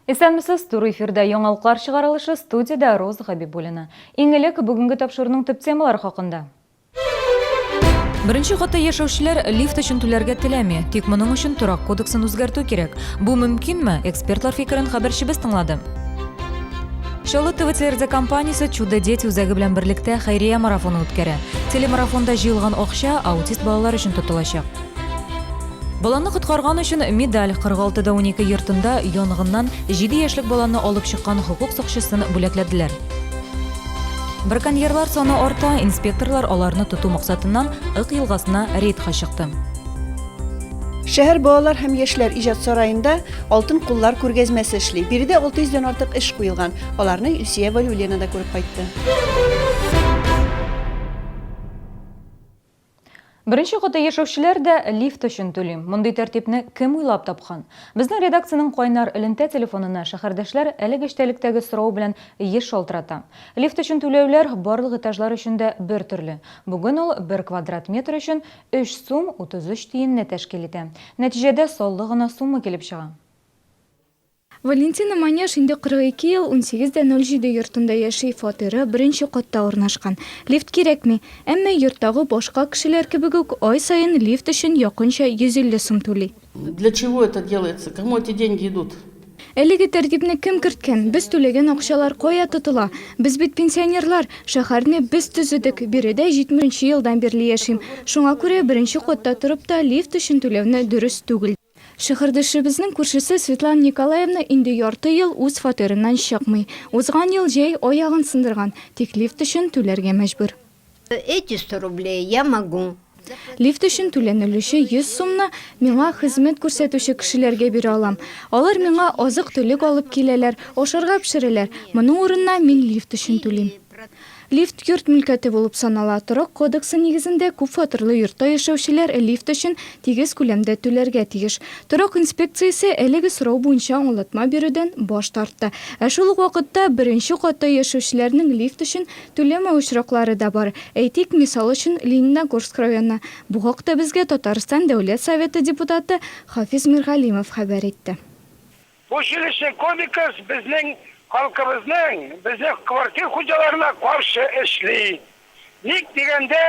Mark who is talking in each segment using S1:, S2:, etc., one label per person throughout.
S1: Исәнмесез, туры эфирда яңалыклар чыгарылышы, студиядә Роза Хәбибуллина. Иң элек бүгенге тапшыруның төп темалары хакында. Беренче катта яшәүчеләр лифт өчен түләргә теләми, тик моның өчен торак кодексын үзгәртү кирәк. Бу мөмкинме? Экспертлар фикерен хәбәрчебез тыңлады. Чаллы ТВ телерадиокомпаниясе Чудо дети үзәге белән берлектә хәйрия марафоны үткәрә. Телемарафонда җыелган акча аутист балалар өчен тотылачак. Баланы коткарган өчен медаль 46 да 12 йортында янгыннан 7 яшьлек баланы алып чыккан хокук сакчысын бүләкләделәр. Браконьерлар саны арта, инспекторлар аларны тоту максатыннан Ык елгасына рейдка чыкты.
S2: Шәһәр балалар һәм яшьләр иҗат сараенда Алтын куллар күргәзмәсе эшли. Биредә 600 дән артык эш куелган. Аларны Илсөя Вәлиуллина да күреп кайтты.
S1: Беренче катта яшәүчеләр дә лифт өчен түли. Мондый тәртипне кем уйлап тапкан? Безнең редакциянең кайнар элемтә телефонына шәһәрдәшләр әлеге эчтәлектәге сорау белән еш шалтырата. Лифт өчен түләүләр барлык этажлар өчен дә бер төрле. Бүген ул бер квадрат метр өчен 3 сум 33 тиенне тәшкил итә. Нәтиҗәдә саллы гына сумма килеп чыга.
S3: Валентина Манеж инде 42 ел 18 дә 07 йортында яши, фатиры беренче катта урнашкан. Лифт кирәкми. Әмма йорттагы башка кешеләр кебек үк ай саен лифт өчен якынча 150 сум түли.
S4: Для чего это делается? Кому эти деньги идут?
S3: Әлеге тәртипне кем керткән? Без түләгән акчалар кая тотыла? Без бит пенсионерлар, шәһәрне без төзедек, биредә 70 нче елдан бирле яшим. Шуңа күрә беренче катта торып та лифт өчен түләүне дөрес түгел. Шәһәрдәшебезнең күршесе Светлана Николаевна инде ярты ел үз фатирыннан чыкмый. Узган ел җәй аягын сындырган, тик лифт өчен түләргә мәҗбүр.
S5: Эти 100 рублей я могу.
S3: Лифт өчен түләнелүче 100 сумны миңа хезмәт күрсәтүче кешеләргә бирә алам. Алар миңа азык-төлек алып киләләр, ашарга пешерәләр. Моның урынына мин лифт өчен түлим. Лифт йорт мөлкәте булып санала. Торак кодексы нигезендә күп фатирлы йортта яшәүчеләр лифт өчен тигез күләмдә түләргә тиеш. Торак инспекциясе әлеге сорау буенча аңлатма бирүдән баш тартты. Ә шул ук вакытта беренче катта яшәүчеләрнең лифт өчен түләмәү очраклары да бар. Әйтик, мисал өчен, Лениногорск районы. Бу хакта безгә Татарстан Дәүләт Советы депутаты Хафиз Миргалимов хәбәр итте.
S6: Бу жилищный кодекс безнең халкыбызның, безнең квартир хуҗаларына каршы эшли. Ник дигәндә,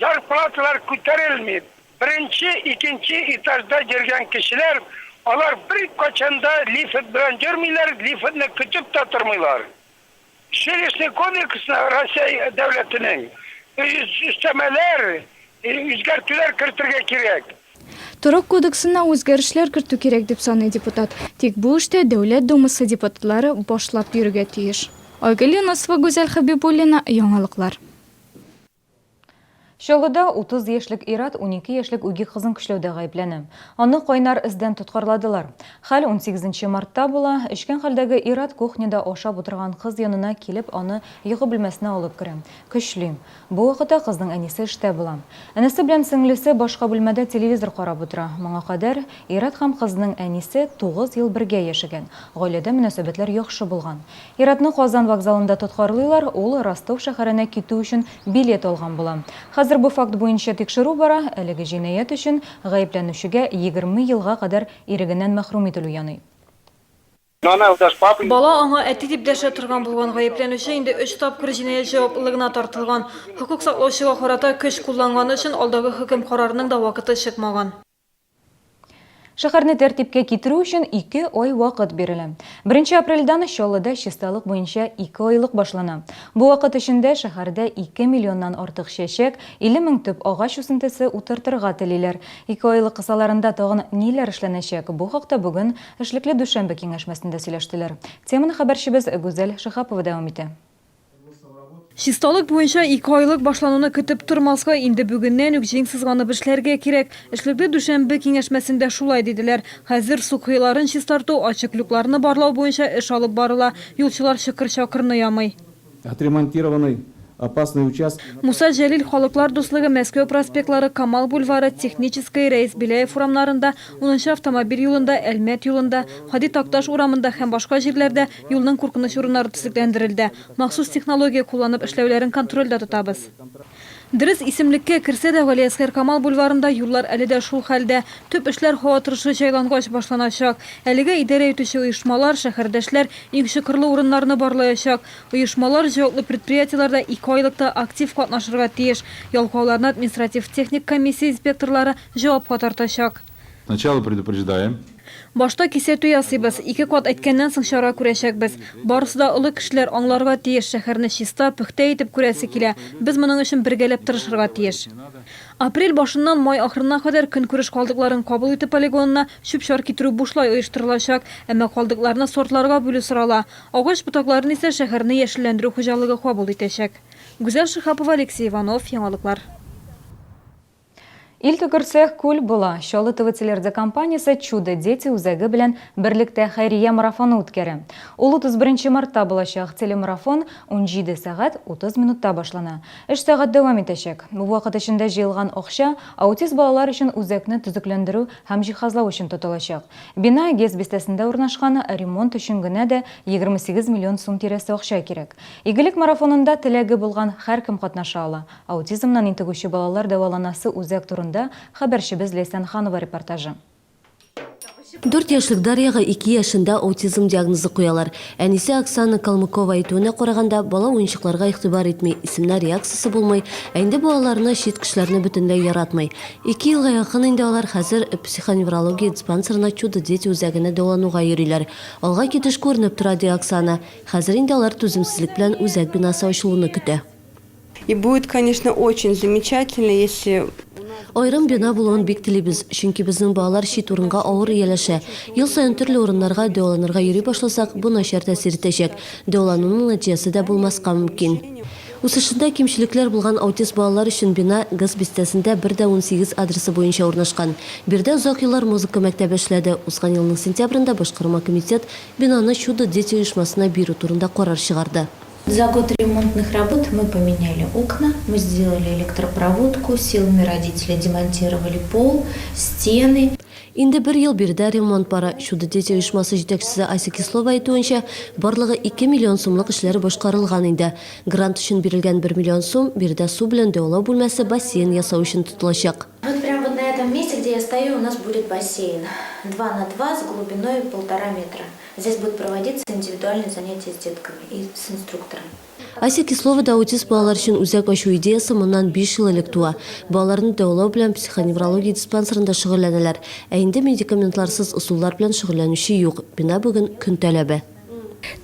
S6: зарплаталар күтәрелми. Беренче, икенче этажда йөргән кешеләр, алар беркайчан да лифт белән йөрмиләр, лифтны көтеп тә тормыйлар. Жилищный кодексны Россия дәүләтенең өстәмәләр, үзгәртүләр кертергә кирәк.
S3: Торак кодексына үзгәрешләр кертү кирәк, дип саный депутат. Тик бу эштә Дәүләт Думасы депутатлары башлап йөрергә тиеш. Айгөл Юнысова, Гүзәл Хәбибуллина, Яңалыклар.
S1: Чаллыда 30 яшьлек ир-ат 12 яшьлек үги кызын көчләүдә гаепләнә. Аны кайнар эздән тоткарладылар. Хәл унсигезенче мартта була. Эчкән хәлдәге ир-ат кухняда ашап утырган кыз янына килеп аны йокы бүлмәсенә алып керә. Көчли. Бу вакытта кызның әнисе эштә була. Энесе белән сеңлесе башка бүлмәдә телевизор карап утыра. Моңа кадәр ир-ат һәм кызның әнисе тугыз ел бергә яшәгән. Гаиләдә мөнәсәбәтләр яхшы булган. Ир-атны Казан вокзалында тоткарлыйлар, ул Ростов шәһәренә китү өчен билет алган була. Хәзер бу факт буенча тикшерү бара, әлеге җинаять өчен гаепләнүчегә 20 елга кадәр ирегеннән мәхрүм ителү яный.
S7: Бала аңа әти дип дәшә торган булган. Гаепләнүче инде өч тапкыр җинаять җаваплылыгына тартылган. Хокук саклаучыга карата көч кулланганы өчен алдагы хөкем карарының да вакыты чыкмаган.
S1: Шәһәрне тәртипкә китерү өчен ике ай вакыт бирелә. Беренче апрельдән Чаллыда чисталык буенча икеайлык башлана. Бу вакыт эчендә шәһәрдә ике миллионнан артык чәчәк, 50 мең төп агач үсентесе утыртырга телиләр. Икеайлык кысаларында тагын ниләр эшләнәчәк? Бу хакта бүген Эшлекле дүшәмбе киңәшмәсендә сөйләштеләр. Теманы хәбәрчебез Гүзәл Шиһапова дәвам итә.
S7: Чисталык буенча икеайлык башлануны көтеп тормаска, инде бүгеннән үк җиң сызганып эшләргә кирәк. Эшлекле дүшәмбе киңәшмәсендә шулай диделәр. Хәзер су коеларын чистарту, ачык люкларны барлау буенча эш алып барыла. Юлчылар чокыр-чакырны ямый.
S8: Отремонтированный опасные участки.
S7: Муса Җәлил, Халыклар дуслыгы, Мәскәү проспектлары, Камал бульвары, Техническая, Рәис Беляев урамнарында, Унынчы автомобиль юлында, Әлмәт юлында, Һади Такташ урамында һәм башка җирләрдә юлның куркыныч урыннары төзекләндерелде. Махсус технология кулланып эшләүләрен контрольдә тотабыз. Дөрес, исемлеккә керсә дә, Галиәсгар Камал бульварында юллар әле дә шул хәлдә. Төп эшләр һава торышы җайлангач башланачак. Әлегә идарә итүче оешмалар, шәһәрдәшләр иң чокырлы урыннарны барлаячак. Оешмалар, җаваплы предприятиеләр дә икеайлыкта актив катнашырга тиеш. Ялкауларны административ-техник комиссия инспекторлары җавапка тартачак.
S9: Сначала предупреждаем.
S7: Башта кисәтү ясыйбыз, ике кат әйткәннән соң чара күрәчәкбез. Барысы да олы кешеләр, аңларга тиеш, шәһәрне чиста, пөхтә итеп күрәсе килә. Без моның өчен бергәләп тырышырга тиеш. Апрель башыннан май ахырына кадәр көнкүреш калдыкларын кабул итү полигонына чүп-чар китерү бушлай оештырылачак. Әмма калдыкларны сортларга бүлү сорала. Агач ботакларын исә шәһәрне яшелләндерү хуҗалыгы кабул итәчәк. Гүзәл Шиһапова, Алексей Иванов, Яңалыклар.
S1: Ил төкерсә, күл була. Чаллы ТВ телерадиокомпаниясе Чудо дети үзәге белән берлектә хәйрия марафоны үткәрә. Ул 31 мартта булачак. Телемарафон 17 сәгать 30 минутта башлана. Өч сәгать дәвам итәчәк. Бу вакыт эчендә җыелган акча аутист балалар өчен үзәкне төзекләндерү һәм җиһазлау өчен тотылачак. Бина ГЭС бистәсендә урнашкан, ремонт өчен генә дә 28 миллион сум тирәсе акча кирәк. Игелек марафонында теләге булган һәркем катнаша ала. Аутизмнан интегүче балалар дәваланасы үзәк турында хәбәрчебез Ләйсән Ханова репортажы.
S10: Дүрт яшьлек Дарьяга ике яшендә аутизм диагнозы куялар. Әнисе Оксана Калмыкова әйтүенә караганда, бала уенчыкларга игътибар итми, исемнәр реакциясе булмый, ә инде балаларны, чит кешеләрне бөтенләй яратмый. Ике елга якын инде алар хәзер психоневрология диспансерына Чудо-дети үзәгенә дәвалануга йөриләр. Алга китеш күренеп тора, ди Оксана. Хәзер инде алар түземсезлек белән үзәк бинасы ачылуны көтә.
S11: И будет, конечно, очень замечательно, если.
S10: Аерым бина булуын бик телибез, чөнки безнең балалар чит урынга авыр ияләшә. Ел саен төрле урыннарга дәваланырга йөри башласак, бу начар тәэсир итәчәк, дәвалануның нәтиҗәсе дә булмаска мөмкин. Үсешендә кимчелекләр булган аутист балалар өчен бина ГЭС бистәсендә 1 дә 18 адресы буенча урнашкан. Биредә озак еллар музыка мәктәбе эшләде. Узган елның сентябрендә башкарма комитет бинаны Чудо-дети оешмасына бирү турында карар чыгарды.
S12: За год ремонтных работ мы поменяли окна, мы сделали электропроводку, силами родителей демонтировали пол, стены.
S10: Инде бер ел биредә ремонт бара. Чудо-дети оешмасы җитәкчесе Ася Кислова әйтүенчә, барлыгы 2 миллион сумлык эшләр башкарылган инде. Грант өчен бирелгән бер миллион сум биредә су белән дәвалау бүлмәсе, бассейн ясау өчен тотылачак.
S12: Вот прям вот на этом месте, где я стою, у нас будет бассейн. Два на два с глубиной полтора метра. Здесь будут проводиться индивидуальные занятия с детками и с инструктором.
S10: Ася Кисловада аутист балалар өчен үзәк ачу идеясе моннан биш ел элек туа. Балаларны дәвалау белән психоневрология диспансерында шөгыльләнәләр. Ә инде медикаментларсыз ысуллар белән шөгыльләнүче юк. Бина бүген көн таләбе.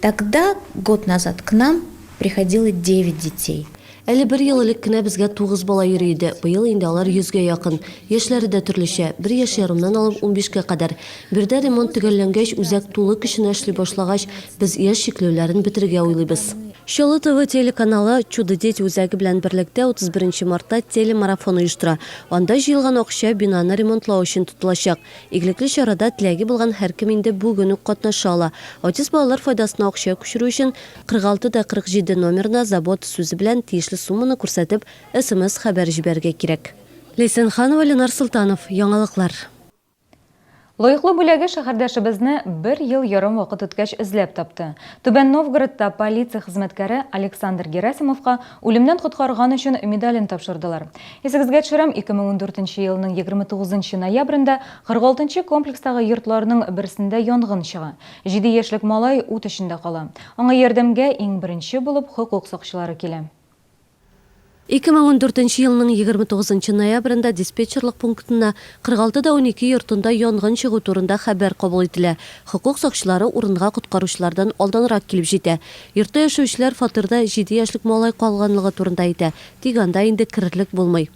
S12: Тогда, год назад, к нам приходило девять детей.
S10: Әле бер ел элек кенә безгә тугыз бала йөри иде, быел инде алар йөзгә якын. Яшьләре дә төрлечә, бер яшь ярымнан алып унбишкә кадәр. Биредә ремонт төгәлләнгәч, үзәк тулы көченә эшли башлагач, без яшь чикләүләрен бетерергә уйлыйбыз. Чаллы ТВ телеканалы Чудо-дети үзәге белән берлектә 31 нче мартта телемарафон оештыра. Анда җыелган акча бинаны ремонтлау өчен тотылачак. Игелекле чарада теләге булган һәркем инде бүген үк катнаша ала. Аутист балалар файдасына акча күчерү өчен 46 да 47 номерына Забота сүзе белән тиешле сумманы күрсәтеп, смс-хәбәр җибәрергә кирәк. Ләйсән Ханова, Ленар Солтанов, Яңалыклар.
S1: Лаеклы бүләге шәһәрдәшебезне бер ел ярым вакыт үткәч эзләп тапты. Түбән Новгородта полиция хезмәткәре Александр Герасимовка үлемнән коткарган өчен медален тапшырдылар. Исегезгә төшерәм, 2014 нче елның 29 нчы ноябрендә 46 нчы комплекстагы йортларның берсендә янгын чыга. Җиде яшьлек малай ут эчендә кала. Аңа ярдәмгә иң беренче булып хокук сакчылары килә.
S10: 2014 нче елның 29 нчы ноябрендә диспетчерлык пунктына 46 да 12 йортында янгын чыгу турында хәбәр кабул ителә. Хокук сакчылары урынга коткаручылардан алданрак килеп җитә. Йортта яшәүчеләр фатирда җиде яшьлек малай калганлыгы турында әйтә, тик анда инде керерлек булмый.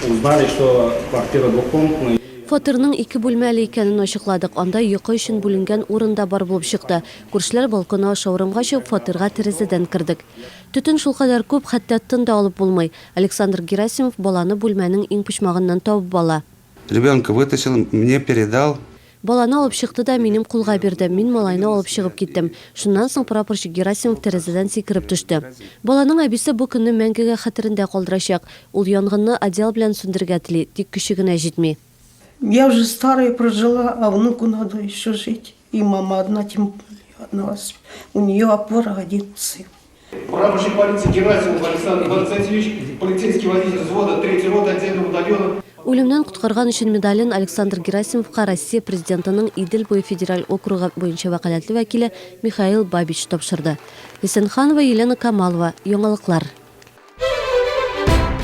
S8: Узнали, что квартира двухкомнатная.
S10: Фатирның ике бүлмәле икәнен ачыкладык. Анда йокы өчен бүленгән урын да бар булып чыкты. Күршеләр балконы аша урамга чыгып, фатирга тәрәзәдән кердек. Төтен шулкадәр күп, хәтта тын да алып булмый. Александр Герасимов баланы бүлмәнең иң почмагыннан табып ала.
S13: Ребенка вытащил, мне передал.
S10: Баланы алып чыкты да минем кулга бирде. Мин малайны алып чыгып киттем. Шуннан соң прапорщик Герасимов тәрәзәдән сикереп төште. Баланың әбисе бу көнне мәңгегә хәтерендә калдырачак. Ул янгынны одеял белән сүндерергә тели, тик көче генә җитми.
S14: Я уже старая прожила, а внуку надо еще жить. И мама одна, тем более одна, у нее опора один сын.
S15: Прапорщик полиции Герасимов Александр Константинович, полицейский водитель взвода 3 роты отдельного батальона.
S10: Үлемнән коткарган өчен медален Александр Герасимовка Россия Президентының Идел буе федераль округы буенча вәкаләтле вәкиле Михаил Бабич тапшырды. Исенханова Елена Камалова, Яңалыклар.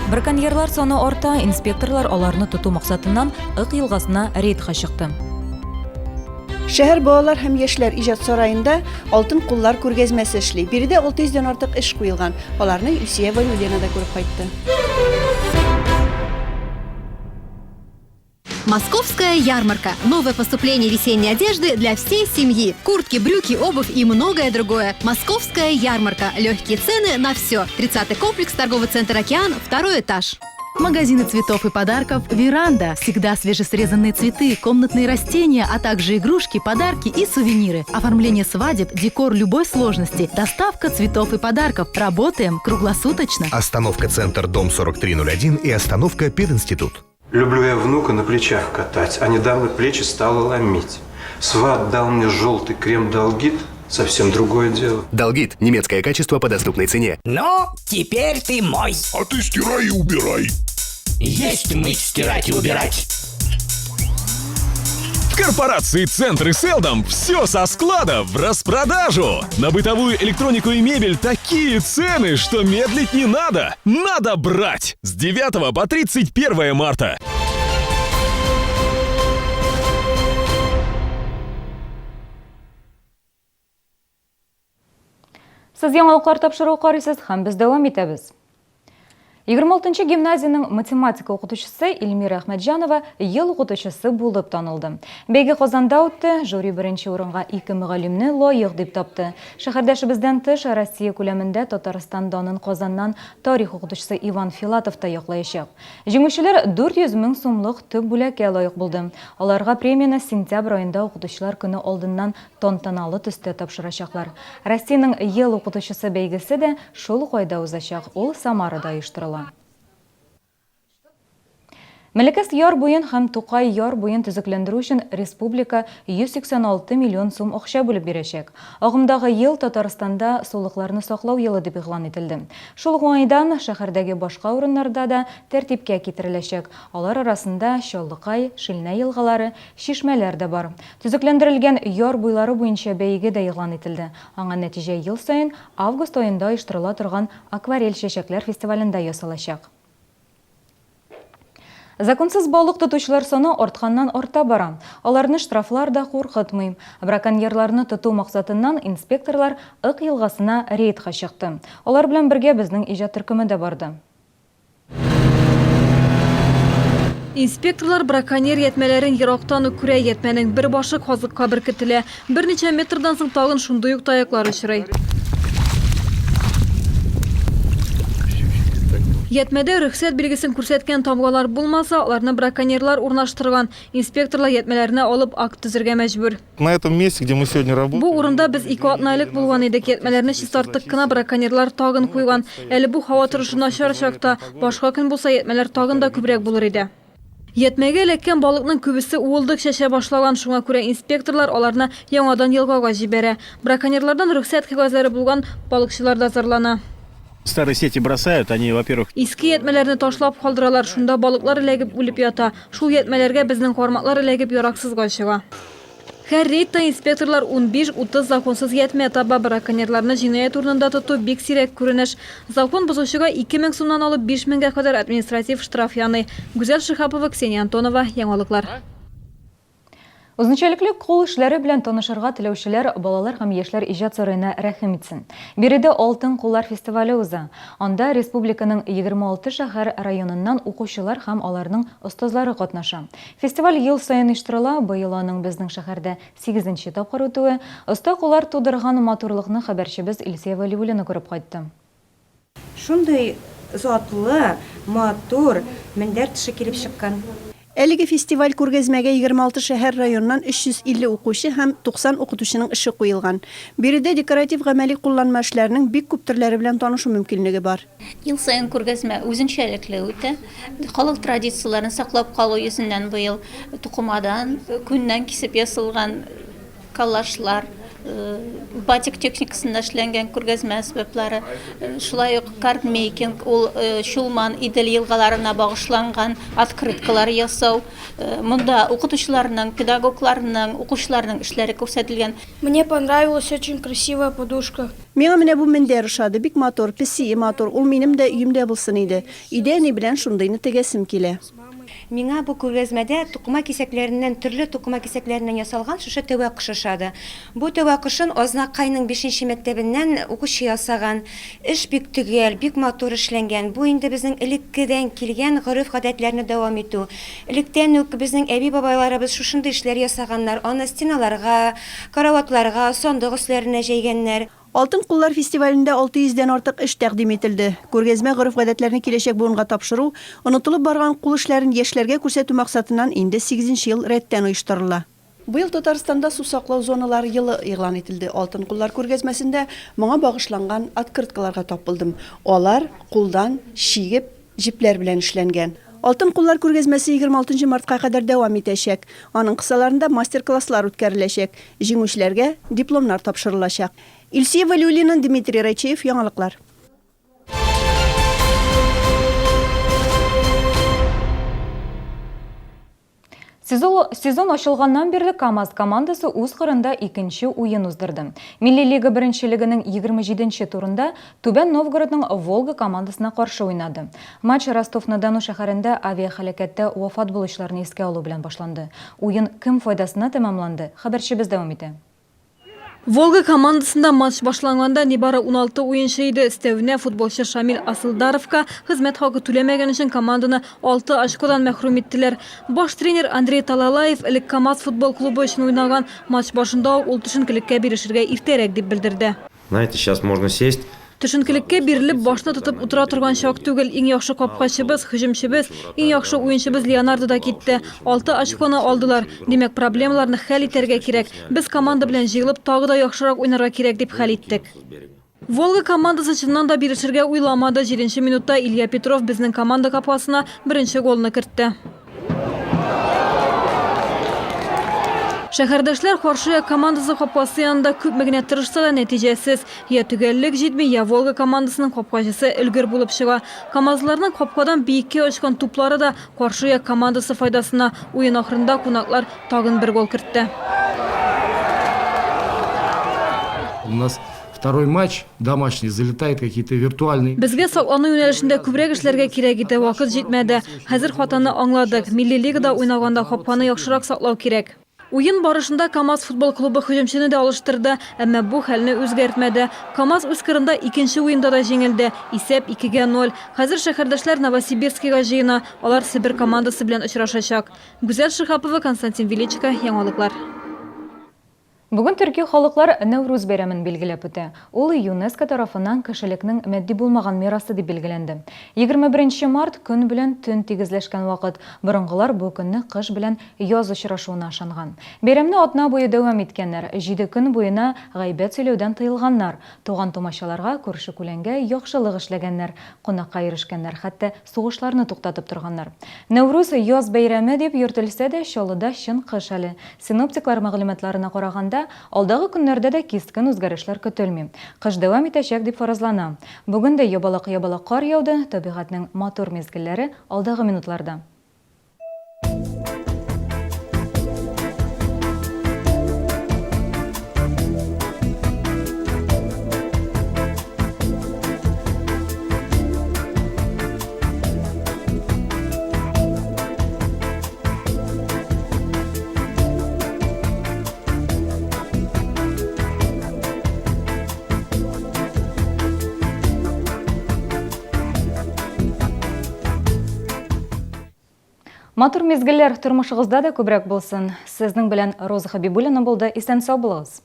S1: Браконьерлар саны арта, инспекторлар аларны тоту максатыннан Ык елгасына рейдка чыкты.
S2: Шәһәр балалар һәм яшьләр иҗат сараенда Алтын куллар күргәзмәсе эшли. Биредә 600 дән артык эш куелган. Аларны Илсөя Вәлиуллина да күреп кайтты.
S16: Московская ярмарка. Новое поступление весенней одежды для всей семьи. Куртки, брюки, обувь и многое другое. Московская ярмарка. Легкие цены на все. 30-й комплекс, торговый центр «Океан», второй этаж.
S17: Магазины цветов и подарков «Веранда». Всегда свежесрезанные цветы, комнатные растения, а также игрушки, подарки и сувениры. Оформление свадеб, декор любой сложности, доставка цветов и подарков. Работаем круглосуточно.
S18: Остановка «Центр», дом 4301 и остановка «Пединститут».
S19: Люблю я внука на плечах катать, а недавно плечи стало ломить. Сват дал мне желтый крем Долгит, совсем другое дело.
S18: Долгит – немецкое качество по доступной цене.
S20: Ну, теперь ты мой.
S21: А ты стирай и убирай.
S20: Есть мыть, стирать и убирать.
S22: В корпорации «Центр» и «Селдом» все со склада в распродажу. На бытовую электронику и мебель такие цены, что медлить не надо. Надо брать! С 9 по 31 марта.
S1: Сез яңалыклар тапшыруы карыйсыз һәм без дәвам итәбез. 26 гимназиянең математика укытучысы Эльмира Әхмәтҗанова ел укытучысы булып танылды. Бәйге Казанда үтте, жюри беренче урынга ике мөгаллимне лаек дип тапты. Шәһәрдәшебездән тыш, Россия күләмендә Татарстан данын Казаннан тарих укытучысы Иван Филатов та яклаячак. Җиңүчеләр 400 мең сумлык төп бүләккә лаек булды. Аларга премияне сентябрь аенда Укытучылар көне алдыннан тантаналы төстә тапшырачаклар. Россиянең Ел укытучысы бәйгесе дә шул ук айда узачак, ул Самарада оештырыла. Мәләкәс яр буен һәм Тукай яр буен төзекләндерү өчен республика 186 миллион сум акча бүлеп бирәчәк. Агымдагы ел Татарстанда сулыкларны саклау елы дип игълан ителде. Шул ук уңайдан шәһәрдәге башка урыннарда да тәртипкә китереләчәк. Алар арасында Чаллыкай, Шилнә елгалары, чишмәләр дә бар. Төзекләндерелгән яр буйлары буенча бәйге дә игълан ителде. Аңа нәтиҗә ел саен август аенда оештырыла торган Акварель чәчәкләр фестивалендә ясалачак. Законсыз балык тотучылар саны артканнан-арта бара. Аларны штрафлар да куркытмый. Браконьерларны тоту максатыннан инспекторлар Ык елгасына рейдка чыкты. Алар белән бергә безнең иҗат төркеме дә барды.
S7: Инспекторлар браконьер ятьмәләрен ерактан ук күрә. Ятьмәнең бер башы казыкка беркетелә. Берничә метрдан соң тагын шундый ук таяклар очрый. Ятьмәдә рөхсәт билгесен күрсәткән тамгалар булмаса, аларны браконьерлар урнаштырган. Инспекторлар ятьмәләрне алып акт төзергә мәҗбүр.
S23: На этом месте, где мы сегодня работаем.
S7: Бу урында без ике атна элек булган идек. Ятьмәләрне чистарттык кына, браконьерлар тагын куйган. Әле бу һава торышы начар чакта. Башка көн булса, ятьмәләр тагын да күбрәк булыр иде. Ятьмәгә эләккән балыкның күбесе уылдык чәчә башлаган, шуңа күрә инспекторлар аларны яңадан елгага җибәрә. Браконьерлардан рөхсәт кәгазьләре булган балыкчылар да зарлана.
S24: Старые сети бросают, они, во-первых...
S7: Иске ятьмәләрне ташлап калдыралар, шунда балыклар эләгеп үлеп ята. Шул ятьмәләргә безнең кармаклар эләгеп яраксызга чыга. Һәр рейдта инспекторлар 15-30 законсыз ятьмә таба. Браконьерларны җинаять урынында тоту бик сирәк күренеш. Закон бозучыга 2000 сумнан алып 5000 гә кадәр административ штраф яный. Гүзәл Шиһапова, Ксения Антонова, Яңалыклар.
S1: Үзенчәлекле кул эшләре белән танышырга теләүчеләр Балалар һәм яшьләр иҗат сараена рәхим итсен. Биредә Алтын куллар фестивале уза. Анда республиканың 26 шәһәр, районыннан укучылар һәм аларның остазлары катнаша. Фестиваль ел саен оештырыла, быел аның безнең шәһәрдә сигезенче тапкыр үтүе. Оста куллар тудырган матурлыкны хәбәрчебез Илсөя Вәлиуллина күреп кайтты.
S25: Шундый затлы, матур мендәр тышы килеп чыккан.
S2: Әлеге фестиваль-күргәзмәгә 26 шәһәр-районнан 350 укучы һәм 90 укытучының эше куелган. Биредә декоратив-гамәли кулланма эшләренең бик күп төрләре белән танышу мөмкинлеге бар.
S26: Ел саен күргәзмә үзенчәлекле үтә. Халык традицияләрен саклап калу йөзеннән быел тукымадан, күннән кисеп ясалган коллажлар, Батик техникасында эшләнгән күргәзмә әсбаплары, шулай ук кардмейкинг, ул Чулман, Идел елгаларына багышланган открыткалар ясау. Монда укытучыларның, педагогларның, укучыларның эшләре күрсәтелгән.
S3: Мне понравилась очень красивая подушка.
S2: Миңа менә бу мендәр ошады, бик матур, песие матур, ул минем дә өемдә булсын иде. Өйдә әни белән шундыйны тегәсем килә.
S25: Миңа бу күргәзмәдә тукыма кисәкләреннән, төрле тукыма кисәкләреннән ясалган шушы тәвә кошы ошады. Бу тәвә кошын Азнакайның бишенче мәктәбеннән укучы ясаган. Эш бик төгәл, бик матур эшләнгән. Бу инде безнең элеккедән килгән гореф-гадәтләрне дәвам итү. Электән үк безнең әби-бабайларыбыз шушындый эшләр ясаганнар, аны стеналарга, караватларга, сандык өсләренә җәйгәннәр.
S2: Алтын куллар фестивалендә 600 дән артык эш тәкъдим ителде. Күргәзмә гореф-гадәтләрне киләчәк буынга тапшыру, онытылып барган кул эшләрен яшьләргә күрсәтү максатыннан инде сигезенче ел рәттән оештырыла. Быел Татарстанда су саклау зоналары елы игълан ителде. Алтын куллар күргәзмәсендә моңа багышланган открыткаларга тап булдым. Алар кулдан чигеп, җепләр белән эшләнгән. Алтын куллар күргәзмәсе 26 нчы мартка кадәр дәвам итәчәк. Аның кысаларында мастер-класслар үткәреләчәк, җиңүчеләргә дипломнар тапшырылачак. Илсөя Вәлиуллина, Дмитрий Райчеев, Яңалыклар.
S1: Сезон ачылганнан бирле КАМАЗ командасы үз кырында икенче уен уздырды. Милли лига беренчелегенең 27 нче турында Түбән Новгородның Волга командасына каршы уйнады. Матч Ростов-на-Дону шәһәрендә авиаһәлакәттә вафат булучыларны искә алу белән башланды. Уен кем файдасына тәмамланды, хәбәрчебез дәвам итә.
S7: Волга командасында матч башланганда нибары 16 уенчы иде. Өстәвенә, футболчы Шамил Асылдаровка хезмәт хакы түләмәгән өчен команданы 6 очкодан мәхрүм иттеләр. Баш тренер Андрей Талалаев элек КАМАЗ футбол клубы өчен уйнаган матч башында ук ул төшенкелеккә бирешергә иртәрәк дип белдерде.
S4: Знаете, сейчас можно сесть.
S7: Төшенкелеккә бирелеп, башны тотып утыра торган чак түгел. Иң яхшы капкачыбыз, һөҗүмчебез, иң яхшы уенчыбыз Леонардо да китте. Алты очконы алдылар. Димәк, проблемаларны хәл итәргә кирәк. Без команда белән җыелып, тагы да яхшырак уйнарга кирәк дип хәл иттек. Волга командасы чыннан да бирешергә уйламады. Җиденче минутта Илья Петров безнең команда капкасына беренче голны кертте. Шәһәрдәшләр каршы як командасы капкасы янында күпме генә тырышса да, нәтиҗәсез. Я төгәллек җитми, я Волга командасының капкачысы өлгер булып чыга. Камазлыларның капкадан биеккә очкан туплары да каршы як командасы файдасына. Уен ахырында кунаклар тагын бер гол кертте.
S5: У нас Второй матч домашний залетает какие-то виртуальные.
S7: Безгә саклану юнәлешендә күбрәк эшләргә кирәк иде, вакыт җитмәде. Хәзер хатаны аңладык. Милли лигада уйнаганда капканы яхшырак саклау кирәк. Уен барышында КАМАЗ футбол клубы һөҗүмчене дә алыштырды, әмма бу хәлне үзгәртмәде. КАМАЗ үз кырында икенче уенда да җиңелде, исәп, икегә ноль. Хәзер шәһәрдәшләр Новосибирскига җыена, алар Себер командасы белән очрашачак. Гүзәл Шиһапова, Константин Величко, Яңалыклар.
S1: Бүген төрки халыклар Нәүрүз бәйрәмен билгеләп үтә. Ул ЮНЕСКО тарафыннан кешелекнең матди булмаган мирасы дип билгеләнде. 21 нче март, көн белән төн тигезләшкән вакыт. Борынгылар бу көнне кыш белән яз очрашуына ышанган. Бәйрәмне атна буе дәвам иткәннәр. Җиде көн буена гайбәт сөйләүдән тыелганнар. Туган-тумачаларга, күрше-күләнгә яхшылык эшләгәннәр, кунакка йөрешкәннәр, хәтта сугышларны туктатып торганнар. Нәүрүз, яз бәйрәме дип йөртелсә дә, Чаллыда чын кыш әле. Синоптиклар мәгълүматларына караганда, алдагы көннәрдә дә кискен үзгәрешләр көтелми. Кыш дәвам итәчәк дип фаразлана. Бүген дә ябалак-ябалак кар яуды, табигатьнең матур мизгелләре алдагы минутларда. Матур мизгелләр тормышыгызда да күбрәк булсын. Сезнең белән Роза Хәбибуллина булды. Исән-сау булыгыз.